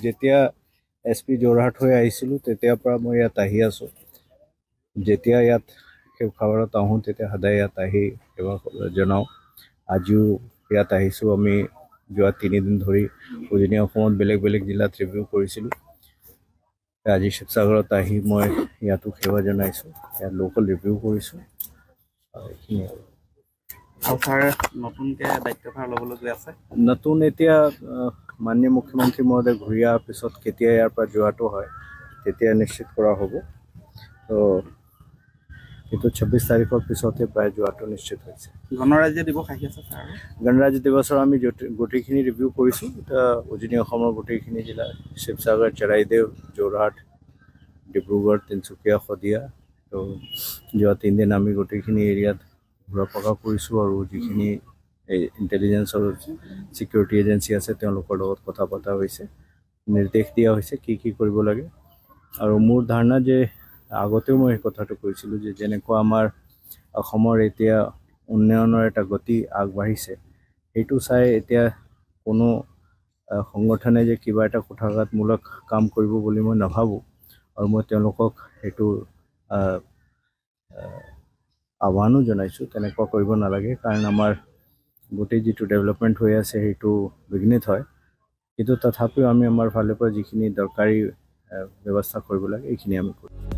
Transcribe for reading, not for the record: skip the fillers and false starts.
যেতিয়া S P Jorhat হৈ আহিছিলোঁ, তেতিয়াৰ পৰা মই ইয়াত আহি আছোঁ। যেতিয়া ইয়াত শিৱসাগৰত আহোঁ, তেতিয়া সদায় ইয়াত আহি সেৱা জনাওঁ। আজিও ইয়াত আহিছোঁ। আমি যোৱা 3 দিন ধৰি উজনি অসমত বেলেগ বেলেগ জিলাত ৰিভিউ কৰিছিলোঁ। আজি শিৱসাগৰত আহি মই ইয়াতো সেৱা জনাইছোঁ, ইয়াত লোকেল ৰিভিউ কৰিছোঁ আৰু এইখিনিয়ে। আৰু আৰু ছাৰ, নতুনকৈ দায়িত্বভাৰ ল'বলৈ গৈ আছে? নতুন এতিয়া মাননীয় মুখ্যমন্ত্ৰী মহোদয় ঘূৰি অহাৰ পিছত কেতিয়া ইয়াৰ পৰা যোৱাটো হয়, তেতিয়া নিশ্চিত কৰা হ'ব। তো কিন্তু 26 তাৰিখৰ পিছতে প্ৰায় যোৱাটো নিশ্চিত হৈছে। গণৰাজ্য দিৱস আহি আছে ছাৰ। গণৰাজ্য দিৱসৰ আমি গোটেইখিনি ৰিভিউ কৰিছোঁ। এতিয়া উজনি অসমৰ গোটেইখিনি জিলা, শিৱসাগৰ, চৰাইদেউ, যোৰহাট, ডিব্ৰুগড়, তিনিচুকীয়া, শদিয়া। তো যোৱা 3 দিন আমি গোটেইখিনি এৰিয়াত ঘূৰা পকা কৰিছোঁ আৰু যিখিনি এই ইণ্টেলিজেঞ্চ আৰু ছিকিউৰিটি এজেঞ্চি আছে, তেওঁলোকৰ লগত কথা পতা হৈছে, নিৰ্দেশ দিয়া হৈছে কি কি কৰিব লাগে। আৰু মোৰ ধাৰণা যে আগতেও মই সেই কথাটো কৈছিলোঁ যে যেনেকুৱা আমাৰ অসমৰ এতিয়া উন্নয়নৰ এটা গতি আগবাঢ়িছে, সেইটো চাই এতিয়া কোনো সংগঠনে যে কিবা এটা কুঠাঘাতমূলক কাম কৰিব বুলি মই নাভাবোঁ। আৰু মই তেওঁলোকক সেইটো আহ, আহ, আহ্বানো জনাইছোঁ, তেনেকুৱা কৰিব নালাগে, কাৰণ আমাৰ গোটেই যিটো ডেভেলপমেণ্ট হৈ আছে, সেইটো বিঘ্নিত হয়। কিন্তু তথাপিও আমি আমাৰ ফালৰ পৰা যিখিনি দৰকাৰী ব্যৱস্থা কৰিব লাগে, এইখিনি আমি কৰিম।